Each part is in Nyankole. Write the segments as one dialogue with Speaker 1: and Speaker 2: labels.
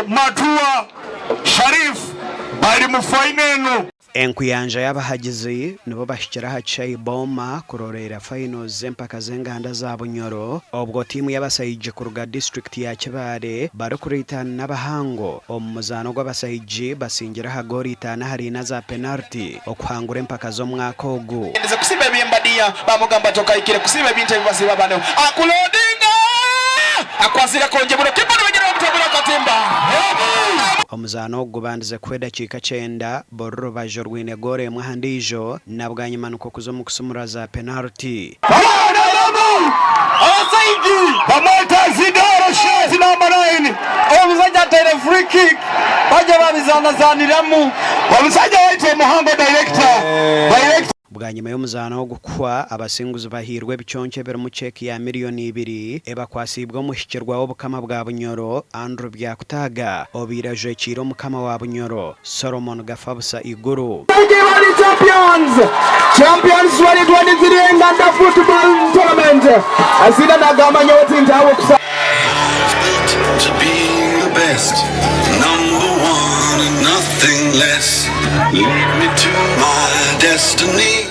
Speaker 1: Matua Sharif bari mu fayino enu.
Speaker 2: Enkuyanja y'abahagizi nibo bahikire aha kishaayi Boma kuroreera finals z'empaka z'enganda za Bunyoro obwo tiimu y'abasaija kuruga disiturikiti ya Kibaale barikuriitana n'abahango omu muzaano gw'abasaija basingire aha goolo itaano ahari ina za penariti okuhangura empaka z'omwaka ogu.
Speaker 3: Nze kusiba ebyembadiya bamugamba tokahikire kusiba ebintu ebi basiba bano akulodinga akwasire konje buno kipa nibegyera bamutabura akatimba.
Speaker 2: Omuzaano ogu gubandize kuhwa edakiika kyenda buri rubaju rwine goolo emwe aha ndiijo na bwanyima nikwo kuza omu kusimura za penariti.
Speaker 3: Abasaija
Speaker 1: Bamweta Zidoro shirt number 9.
Speaker 3: Omusajja ateire free kick bagye babizanazaniramu.
Speaker 1: Omusajja waitu omuhango director director.
Speaker 2: Bwanyima y'omuzaano ogu kuhwa, abasinguzi bahairwe ebiconco ebirimu cheeki ya miriyoni ibiri ebakwatsiibwe omuhikirwa w'Obukama bwa Bunyoro, Andrew Byakutaaga, obaire ajwekiire Omukama wa Bunyoro, Solomon Gafabusa Iguru.
Speaker 3: Bugibali Champions Champions 2023 Enganda Football Tournament Azina nagamba nyowe tintawe kusa
Speaker 4: To be the best, number one and nothing less. Lead me to my destiny.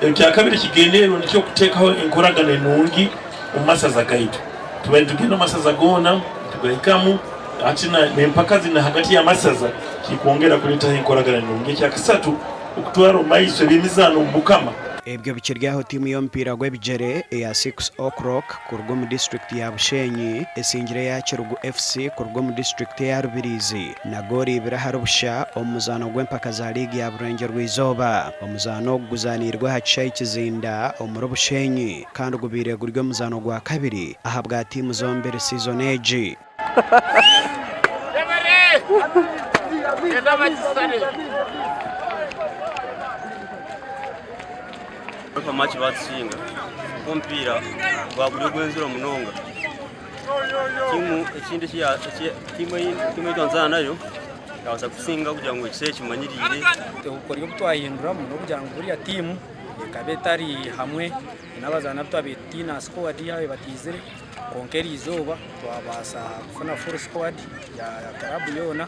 Speaker 5: Ekyakabiri ekigendererwa nikyo kuteekaho enkoragana enungi omu masaza gaitu. Tubaire nitugenda omu masaza goona tugahikamu hati n'empaka zinu hagati y'amasaza kikwongera kuleetaho enkoragana enungi. Ekyakasatu, okutwara omu maiso eby'emizaano omu Bukama.
Speaker 2: Ebyo bikiri aho tiimu y'omupiira gw'ebigyere eya Six O'Clock kuruga omu disiturikiti ya Bushenyi esingire eya Kirugu FC kuruga omu disiturikiti eya Rubirizi na goolo ibiri ahari busha omu muzaano gw'empaka za liigi ya Burengyerwa-izooba. Omuzaano ogu guzaaniirwe aha kishaayi Kizinda omuri Bushenyi kandi gubaire guri omuzaano gwa kabiri ahabwa tiimu zombiri siizoni egi.
Speaker 6: Match batusinga omupiira gwaba guri ogw'enziro munonga. Tiimu ekindi tiimu ei twazaana nayo yabaasa kutusinga kugira ngu ekisaawe ekimanyiriire.
Speaker 7: Obukoryo obu twahinduramu n'okugira ngu buriya tiimu ekaba etari hamwe n'abazaani abu twabaire tutaine aha sikuwadi abu bataizire kwonka eriizooba twabaasa kufuna full squad ya kiraabu yoona.